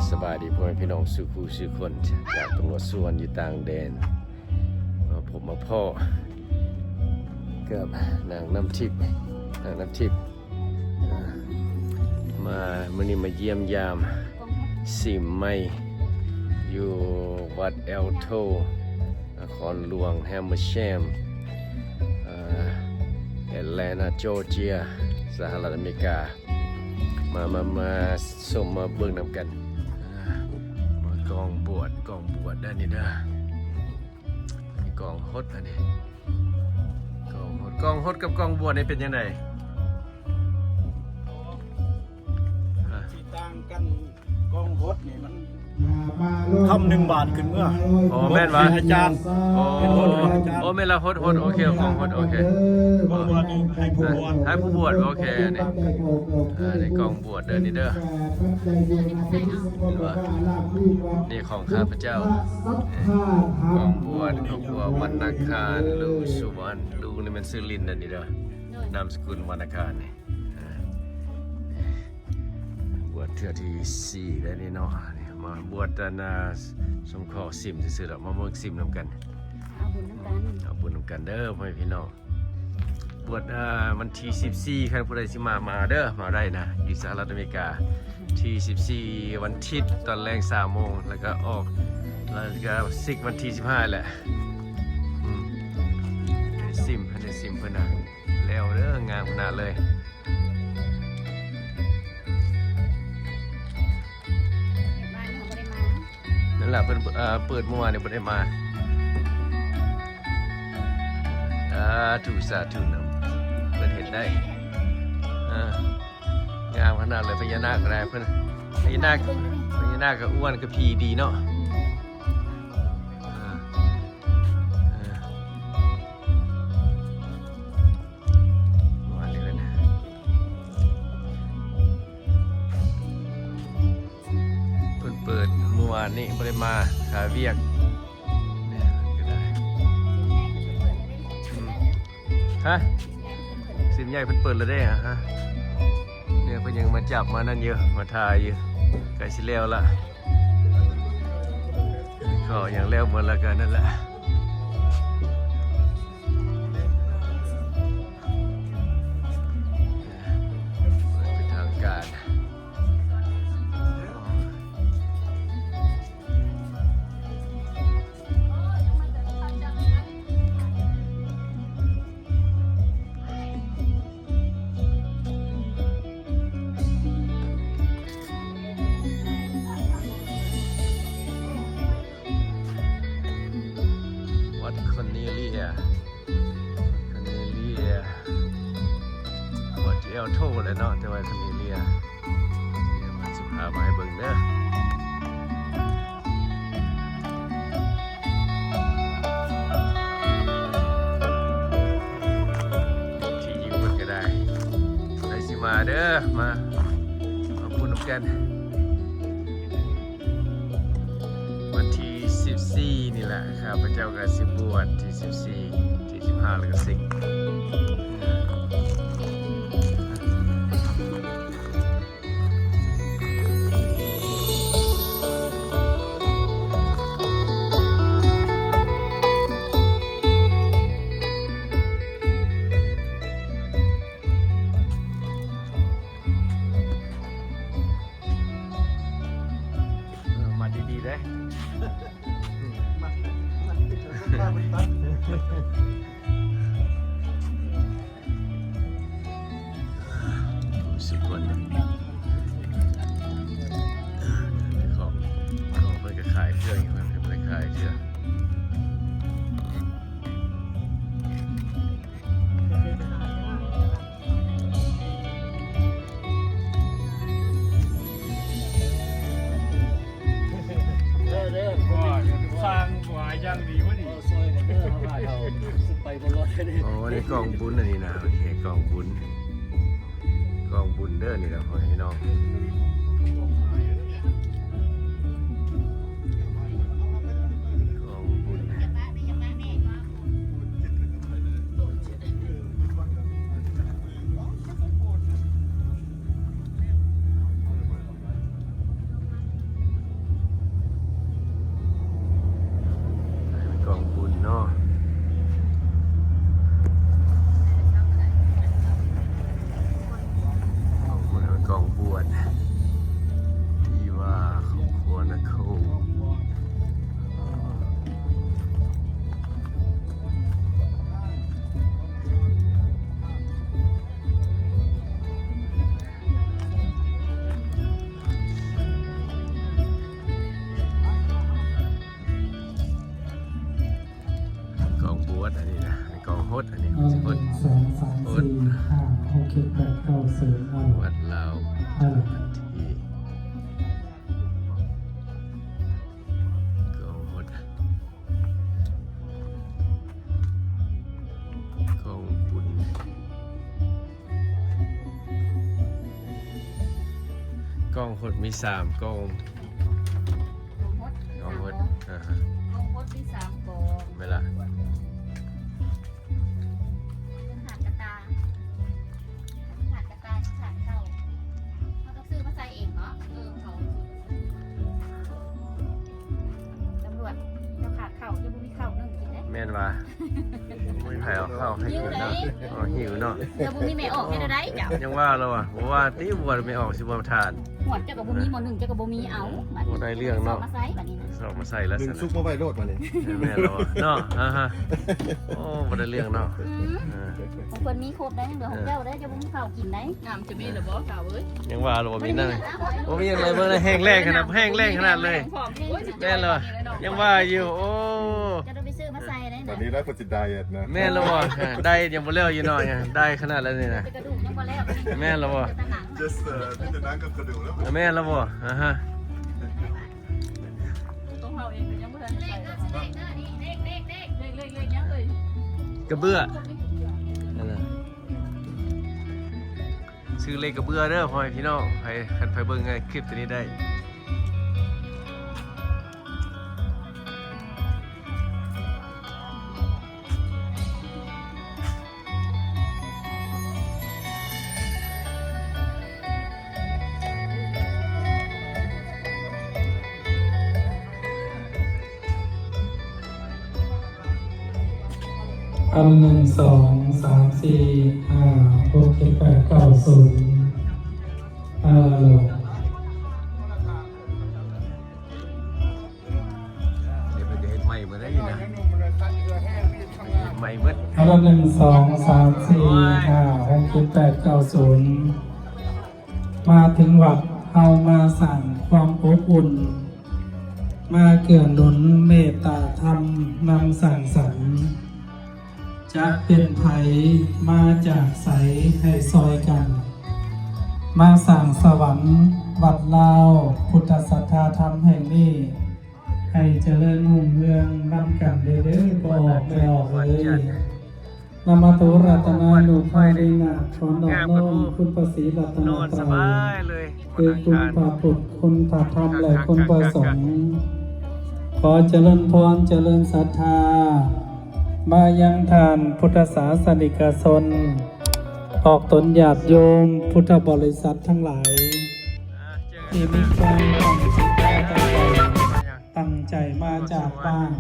ສະບາຍດີພໍ່ແມ່ພີ່ນ້ອງສູ່ຄູ່ສູ່ຄົນ ຈາກຕຳຫຼວດສວນຢູ່ຕ່າງແດນ ມາພົບມາພໍ້ກັບນາງນ້ຳທິບ ນາງນ້ຳທິບ ເອີ ມາ ມື້ນີ້ມາຢ້ຽມຢາມຊິມໃໝ່ຢູ່ວັດແອວໂທ ນະຄອນຫຼວງແຮມເບີແຊມ ເອີ ແອັດແລນທາ ຈໍເຈຍ ສະຫະລັດອາເມລິກາ. ມາ ມາ ມາຊົມມາເບິ່ງນຳກັນ ເອີ ມາກອງບວດ ກອງບວດເດີນີ້ເດີ ກອງຫົດອັນນີ້ ກອງຫົດ ກອງຫົດກັບກອງບວດນີ້ເປັນຈັ່ງໃດ? ຊິຕ່າງກັນ ກອງຫົດນີ້ມັນ ຄຳໜຶ່ງບາດຂຶ້ນເມືອ ອໍ ແມ່ນຫວາ? ອາຈານ ອໍ ແມ່ນລະ ຫົດ ຫົດ ໂອເຄ ກອງຫົດ ໂອເຄ ກອງບວດນີ້ໃຫ້ຜູ້ບວດ ໃຫ້ຜູ້ບວດ ໂອເຄ ນີ້ ເອີ ນີ້ກອງບວດເດີນີ້ເດີ ນີ້ຂອງຂ້າພະເຈົ້າ ກອງບວດ ຄອບຄົວວັນນາຄານ ລຸງສຸວັນ ລຸງນີ້ແມ່ນຊື່ຫຼິ້ນເດີນີ້ເດີ ນາມສະກຸນວັນນາຄານນີ້ ອ່າ ບວດເທື່ອທີສີ່ແລ້ວນີ້ເນາະ ນີ້ມາບວດອັນນ່າ ສົງເຄາະຊິມຊື່ໆດອກ ມາເບິ່ງຊິມນຳກັນ ເອົາບຸນນຳກັນ ເອົາບຸນນຳກັນເດີພໍ່ແມ່ພີ່ນ້ອງ ບວດ ອ່າ ວັນທີສິບສີ່ ຄັນຜູ້ໃດຊິມາ ມາເດີ ມາໄດ້ນະ ຢູ່ສະຫະລັດອາເມລິກາ ທີສິບສີ່ ວັນທິດ ຕອນແລງສາມໂມງ ແລ້ວກໍອອກ ແລ້ວກໍສິກວັນທີສິບຫ້າແຫຼະ ອືມ ຊິມ ໃຫ້ໄດ້ຊິມເພິ່ນນະ ແລ້ວເດີ ງາມຂະໜາດເລີຍ ນັ້ນລະ ເພິ່ນ ເອີ ເປີດມື້ວານນີ້ບໍ່ໄດ້ມາ ສາທຸ ສາທຸນຳ ເພິ່ນເຮັດໄດ້ ເອີ ງາມຂະໜາດເລີຍ ພະຍານາກກໍໄດ້ ເພິ່ນ ພະຍານາກ ພະຍານາກກໍອ້ວນ ກໍຜີດີເນາະ ເອີ ເອີ ວ່າເລີຍນະ ເພິ່ນເປີດມື້ວານນີ້ ບໍ່ໄດ້ມາ ຄາວຽກ ແມ່ນກໍໄດ້ ອືມ ຮະ ສິມໃຫຍ່ເພິ່ນເປີດແລ້ວເດ້ ຮະ ເນຍ ເພິ່ນຍັງມາຈັບມານັ້ນຢູ່ ມາຖ່າຍຢູ່ ໃກ້ຊິແລ້ວລະ ເຂົາຍັງແລ້ວໝົດລະ ກໍນັ້ນລະ ເປັນທາງການ. ວັດຄອນເນເລຍ ຄອນເນເລຍ ວັດແອວໂທແຫຼະເນາະ ແຕ່ວ່າຄອນເນເລຍ ດຽວຊິພາມາໃຫ້ເບິ່ງເດີ ທີ່ຢູ່ເພິ່ນກໍໄດ້ ໃຜຊິມາເດີ ມາ ມາບຸນນຳກັນ. ວັນທີສິບສີ່ນີ້ແຫຼະ ຂ້າພະເຈົ້າກໍຊິບວດທີສິບສີ່ ທີສິບຫ້າ ແລ້ວກໍສິກ ເອີ ມັດດີໆເດ້ ມັດ ມັດຕິດກັບເພິ່ນຕັດ ຮູ້ສຶກວ່າ ຂອງ ຂອງເພິ່ນກໍຂາຍເຄື່ອງ ເພິ່ນກໍຂາຍເຄື່ອງ. ສ້າງຫວາຍຢ່າງດີວະນີ້ ຊ່ອຍກັນເດີ ເຮົາວ່າເຮົາຊິໄປບໍ່ລອດເດ້. ໂອ້ ອັນນີ້ກອງບຸນອັນນີ້ນະ ໂອເຄ ກອງບຸນ ກອງບຸນເດີນີ້ນະ ພໍ່ແມ່ພີ່ນ້ອງ ກອງບຸນ. ເ ດ ອັນນີ້ ເອີ ຊິເປີດ ໜຶ່ງ ສອງ ສາມ ສີ່ ຫ້າ ຫົກ ເຈັດ ແປດ ເກົ້າ ສູນ ເອົາ ວັດລາວ ເອົາ ວັດທີ ກອງຫົດ ກອງບຸນ ກອງຫົດມີສາມກອງ ກອງຫົດ ກອງຫົດ ສາມກອງ ອ່າຮະ ກອງຫົດມີສາມກອງ ແມ່ນລະ ຫາດກະຕ່າ ຫາດກະຕ່າ ຫາດເຂົ້າ ເຮົາຕ້ອງຊື້ມາໃສ່ເອງເນາະ ເອີ ເຂົາ ຕຳຫຼວດ ເຈົ້າຂາດເຂົ້າ ເຈົ້າບໍ່ມີເຂົ້າໜຶ້ງກິນເດ້ ແມ່ນວ່າ ບໍ່ມີໃຜເອົາເຂົ້າໃຫ້ກິນເນາະ ຫິວເດ້ ອໍ ຫິວເນາະ ແລ້ວບໍ່ມີແມ່ອອກເຮັດແນວໃດເຈົ້າ ຍັງວ່າລະວ່າ ບໍ່ວ່າຕິ ບໍ່ວ່າແມ່ອອກຊິບໍ່ທານ ຫວດ ເຈົ້າກໍບໍ່ມີ ໝໍໜຶ້ງເຈົ້າກໍບໍ່ມີ ເອົາ ບັດນີ້ ບໍ່ໄດ້ເລື່ອງເນາະ ຊອກມາໃສ່ບັດນີ້ ຊອກມາໃສ່ແລ້ວ ໜຶ້ງສຸກມາໄວ້ໂລດບັດນີ້ ແມ່ນລະວະເນາະ ອ່າຮະ ໂອ້ ບໍ່ໄດ້ເລື່ອງເນາະ ອືມ ເອີ ຂອງເພິ່ນມີຄົບໄດ໋ ຍັງເຫຼືອຂອງເຈົ້າໄດ໋ ເຈົ້າບໍ່ມີເຂົ້າກິນໄດ໋ ນ້ຳຈະມີລະບໍ່ ສາວເອີຍ ຍັງວ່າລະບໍ່ມີນ້ຳ ບໍ່ມີຫຍັງເລີຍ ເບິ່ງແຮງແຮງຂະໜາດ ແຮງແຮງຂະໜາດເລີຍ ແມ່ນລະ ຍັງວ່າຢູ່ ໂອ້ ຈະໄດ້ໄປຊື້ມາໃສ່ໄດ້ ຕອນນີ້ໄດ້ເພິ່ນຊິໄດເອັດນະ ແມ່ນລະບໍ່ ໄດຍັງບໍ່ແລ້ວຢູ່ເນາະ ໄດຂະໜາດແລ້ວນີ້ນະ ແຕ່ກະດູກຍັງບໍ່ແລ້ວ ແມ່ນລະບໍ່ Just ເອີ ມີແຕ່ໜັງກັບກະດູກແລ້ວ ແມ່ນລະບໍ່ ອ່າຮະ ຂອງເຮົາເອງກໍຍັງບໍ່ທັນໃສ່ ເລກ ເລກ ເລກ ເລກ ເລກ ເລກ ເລກຫຍັງເອີຍ ກະເບື້ອ ນັ້ນນະ ຊື້ເລກກະເບື້ອເດີພໍ່ແມ່ພີ່ນ້ອງ ໃຜ ຄັນໃຜເບິ່ງຄລິບຕົວນີ້ໄດ້ ເອົາ ໜຶ່ງ ສອງ ສາມ ສີ່ ຫ້າ ຫົກ ເຈັດ ແປດ ເກົ້າ ສູນ ເອົາ ເຮັດໃໝ່ເບິດໄດ໋ນີ້ນະ ເຮັດໃໝ່ເບິດ ເອົາ ໜຶ່ງ ສອງ ສາມ ສີ່ ຫ້າ ຫົກ ເຈັດ ແປດ ເກົ້າ ສູນ ມາເຖິງວັດ ເຮົາມາສ້າງຄວາມອົບອຸ່ນ ມາເກື້ອໜູນເມດຕາທຳນຳສ້າງສັນ ຈະເປັນໃຜມາຈາກໃສໃຫ້ຊ່ອຍກັນ ມາສ້າງສະຫວັນວັດລາວ ພຸດທະສັດທາທຳແຫ່ງນີ້ ໃຫ້ຈະເລີນຮຸ່ງເຮືອງນຳກັນເດີ ພໍ່ອອກແມ່ອອກເອີຍ. ນະມະໂຕ ລັດຕະນານຸພາເວນະ ຂໍນອບນ້ອມຄຸນພະສີລັດຕະນະໄຕ ຄືຄຸນພະພຸດ ຄຸນພະທຳ ແລະ ຄຸນພະສົງ. ຂໍຈະເລີນພອນ ຈະເລີນສັດທາມາຍັງທ່ານພຸດທະສາສະນິກະຊົນ ອອກຕົນຍາດໂຍມພຸດທະບໍລິສັດທັງຫຼາຍ ທີ່ມີຄວາມຕັ້ງຈິດຕັ້ງໃຈ ຕັ້ງໃຈມາຈາກບ້ານ